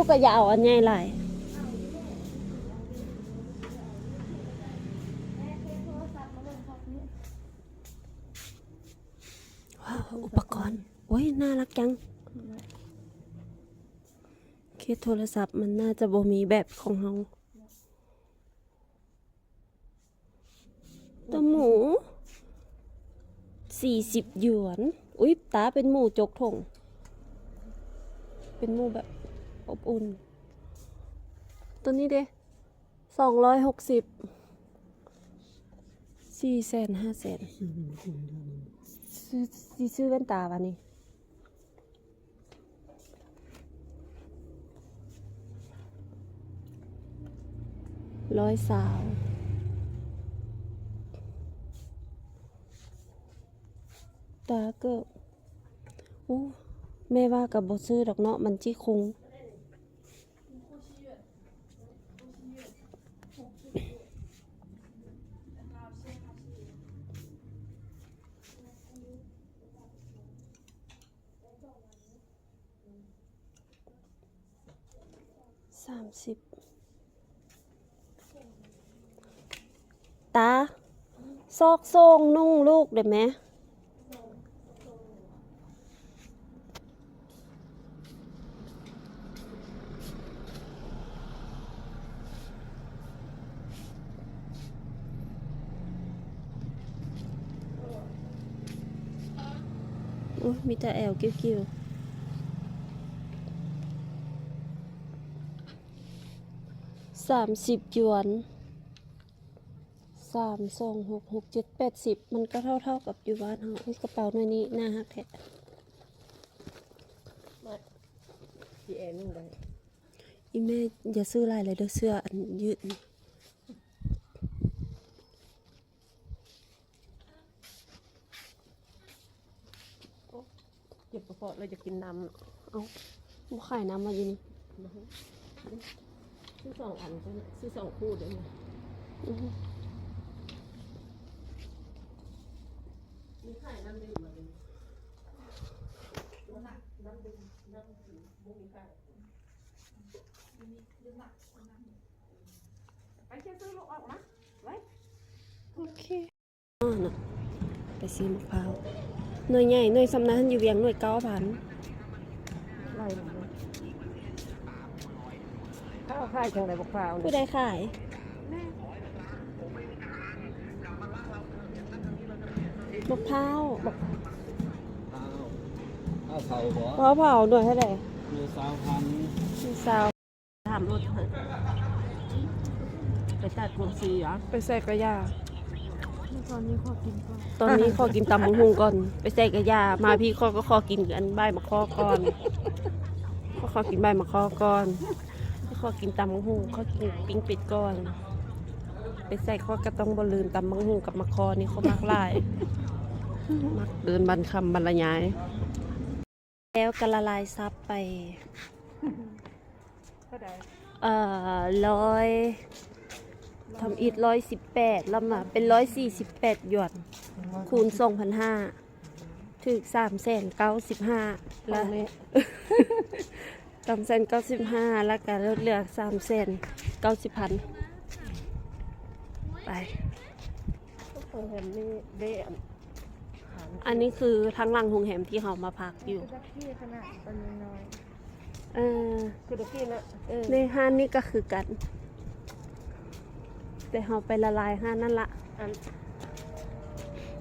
ລູກກໍຢ່າເອົາອັນໃຫຍ່ຫຼາຍ. ວ້າວ ອຸປະກອນ ໂອ້ຍ ໜ້າລັກຈັງ. ເຄສໂທລະສັບມັນໜ້າຈະບໍ່ມີແບບຂອງເຮົາ. ໂຕໝູ ສີ່ສິບຢວນ. ອຸ້ຍ ຕາເປັນໝູຈົກຖົງ ເປັນໝູແບບອົບອຸ່ນ. ໂຕນີ້ເດ ສອງຮ້ອຍຫົກສິບ ສີ່ແສນ ຫ້າແສນ. ຊື້ ຊິຊື້ແວ່ນຕາບາດນີ້. ຮ້ອຍຊາວ ຕາເກີບ. ໂອ້ ແມ່ວ່າກໍບໍ່ຊື້ດອກເນາະ ມັນຈິຄຸງ. ສາມສິບ ຕາ ຊອກໂສ້ງນຸ່ງລູກໄດ້ແມ? ໂອ້ຍ ມີແຕ່ແອວກິ້ວໆ. ສາມສິບຢວນ ສາມ ສອງ ຫົກ ຫົກ ເຈັດ ແປດສິບ ມັນກໍເທົ່າໆກັບຢູ່ບ້ານເຮົາ. ໂອ້ຍ ກະເປົາໜ່ວຍນີ້ໜ້າຮັກແທ້. ມາ ຊິແອໜຶ່ງໄດ້. ອີແມ່ຢ່າຊື້ຫຼາຍເລີຍເດີ້ ເສື້ອອັນຍືດນີ້. ໂອ້ ເຈັບກະເພາະ ແລ້ວຢາກກິນນ້ຳ. ເອົ້າ ບໍ່ຂາຍນ້ຳວ່າຢູ່ນີ້? ຊື້ສອງອັນ ຊື້ສອງຄູ່ເດີ້. ອື ມີຂາຍນ້ຳດື່ມບໍ່? ນ້ຳດື່ມ ນ້ຳກິນບໍ່ມີຂາຍ. ໄປເຂົ້າຊື້ລູກອອກມາໄວ້. ໂອເຄ. ອ້ອນະ ໄປຊື້ໝາກພ້າວ ໜ່ວຍໃຫຍ່ ໜ່ວຍສ່ຳນັ້ນ ຢູ່ວຽງໜ່ວຍເກົ້າພັນ. ເຂົາຂາຍຈັ່ງໃດບັກພ້າວ? ຜູ້ໃດຂາຍ? ໝາກພ້າວ ໝາກພ້າວເຜົາບໍ? ເຜົາ ເຜົາ ໜ່ວຍເທົ່າໃດ? ໜ່ວຍຊາວພັນ. ໜ່ວຍຊາວ. ຖາມລົດເພິ່ນ ໄປຕັດຜົມສີຫວາ? ໄປໃສ່ກະຢາ. ຕອນນີ້ຂໍກິນກ່ອນ ຕອນນີ້ຂໍກິນຕຳບັກຫຸ່ງກ່ອນ. ໄປໃສ່ກະຢາ ມາພີ້ ຂ້ອຍກໍຂໍກິນອັນໃບໝາກຄໍ່ກ່ອນ. ຂ້ອຍຂໍກິນໃບໝາກຄໍ່ກ່ອນ. ຂ້ອຍຂໍກິນຕຳບັກຫຸ່ງ ຂ້ອຍກິນປີ້ງເປັດກ່ອນ. ໄປໃສ່ ຂ້ອຍກໍຕ້ອງບໍ່ລືມຕຳບັກຫຸ່ງກັບໝາກຄໍ່ນີ້ ຂ້ອຍມັກຫຼາຍ. ມັກເດີນບັນຄຳບັນລະຍາຍ. ແລ້ວກໍລະລາຍຊັບໄປ ເທົ່າໃດ? ເອີ ຮ້ອຍ ທຳອິດຮ້ອຍສິບແປດ ລະມາເປັນຮ້ອຍສີ່ສິບແປດຢວນ ຄູນສອງພັນຫ້າ ຖືກສາມແສນເກົ້າສິບຫ້າ ລະ ສາມແສນເກົ້າສິບຫ້າ ລະກະລົດເຫຼືອສາມແສນເກົ້າສິບພັນ. ໄປ ໂຮງແຮມນີ້ເດ້. ອັນນີ້ຄືທາງຫຼັງໂຮງແຮມທີ່ເຮົາມາພັກຢູ່. ເອີ ຄືຕະກີ້ນະ ເອີ ໃນຮ້ານນີ້ກໍຄືກັນ ແຕ່ເຮົາໄປລະລາຍຮ້ານນັ້ນລະ. ອັນ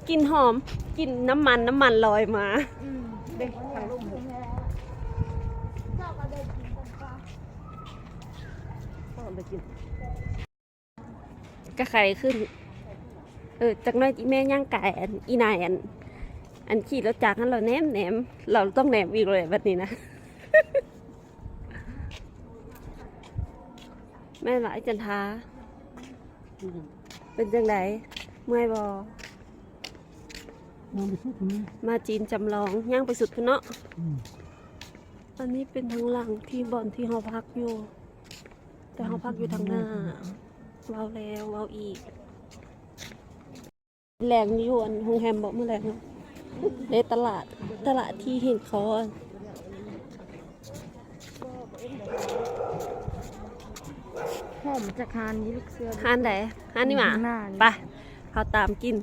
ກິ່ນຫອມ ກິ່ນນ້ຳມັນ ນ້ຳມັນລອຍມາ. ອືມ ເດ້ ທາງລຸ່ມ ເຈົ້າກໍໄດ້ກິນ ກໍໄດ້ກິນ. ກະໄຄຂຶ້ນ. ເອີ ຈັກໜ້ອຍອີແມ່ຍ່າງກາຍ ອັນ ອີນາຍ ອັນ ອັນຂີ່ລົດຈັກຫັ້ນ ລາວແນມໆ ລາວຕ້ອງແນມອີກແລ້ວບັດນີ້ນະ. ແມ່ນຫວາ ໄອ້ຈັນທາ? ເປັນຈັ່ງໃດ? ເມື່ອຍບໍ່? ມາຈີນຈຳລອງ ຍ່າງໄປສຸດພຸ້ນເນາະ. ອືມ ອັນນີ້ເປັນທາງຫຼັງທີ່ບ່ອນທີ່ເຮົາພັກຢູ່. ແຕ່ເຮົາພັກຢູ່ທາງໜ້າ. ເວົ້າແລ້ວເວົ້າອີກ. ແລງຢູ່ອັນໂຮງແຮມບໍ? ມື້ແລງເນາະ ເດ້ຕະຫຼາດ ຕະຫຼາດທີ່ເຫັນເຂົາ ອັນ ຫອມຈາກຮ້ານນີ້ລູກເສືອ ຮ້ານໃດ? ຮ້ານນີ້ຫວາ? ຂ້າງໜ້ານີ້ ໄປ ເຮົາຕາມກິນ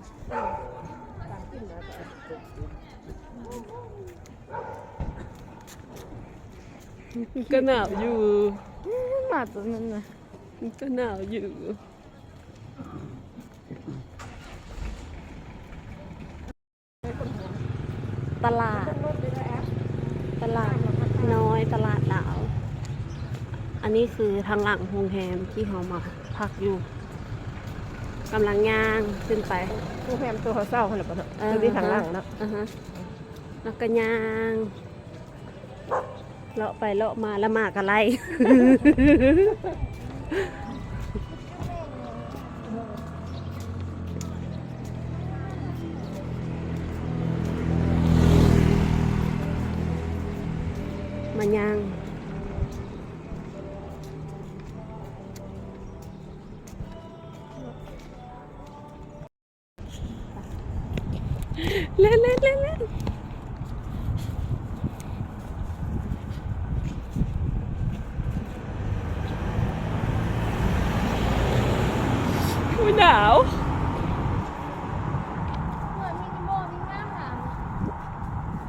ກໍໜາວຢູ່ ໝາຕົວນັ້ນນະ ມັນກໍໜາວຢູ່. ຕະຫຼາດ ຕະຫຼາດນ້ອຍ ຕະຫຼາດລາວ. ອັນນີ້ຄືທາງຫຼັງໂຮງແຮມທີ່ເຮົາມາພັກຢູ່ ກຳລັງຍ່າງຂຶ້ນໄປ ໂຮງແຮມໂຕເຮົາເຊົ່າຫັ້ນແຫຼະບໍ່ເນາະ ເອີ ໂຕທີ່ທາງຫຼັງເນາະ ອາຮະ ແລ້ວກໍຍ່າງ ເລາະໄປເລາະມາ ແລ້ວໝາກໍໄລ່ ມາຍ່າງ. ເຫຼັ້ນໆໆໆ ໂອ້ຍ ໜາວ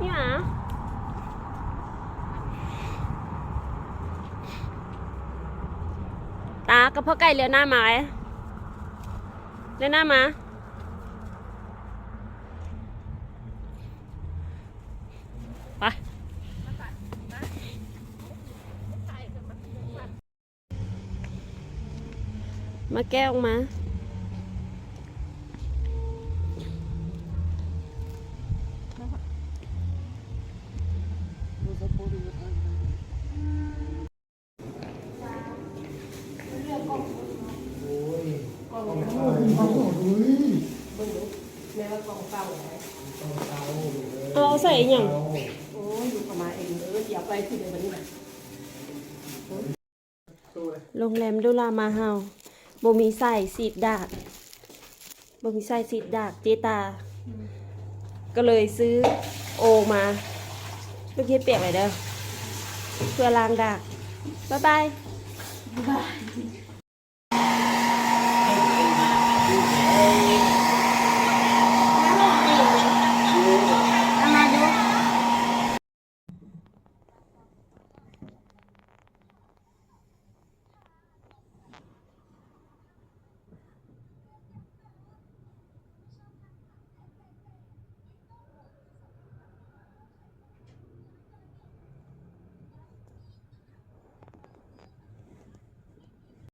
ນີ້ຫວາ? ຕາກັບພໍ່ໄກ່ ລ້ຽວໜ້າມາໄວ້ ລ້ຽວໜ້າມາ ໄປ ມາແກະອອກມາ. ເອົາໃສ່ອີ່ຫຍັງ? ໂອ້ຍ ລູກເອົາມາເອງເດີ ຊິເອົາໄປທີ່ໃດບັດນີ້ນະ? ໂຮງແຮມດູລາມາເຮົາ ບໍ່ມີສາຍສີດດາກ ບໍ່ມີສາຍສີດດາກ ເຈຕາ ກໍເລີຍຊື້ໂອມາ ລູກເຮັດປຽກໄວ້ເດີ ເພື່ອລ້າງດາກ. ບາຍບາຍ.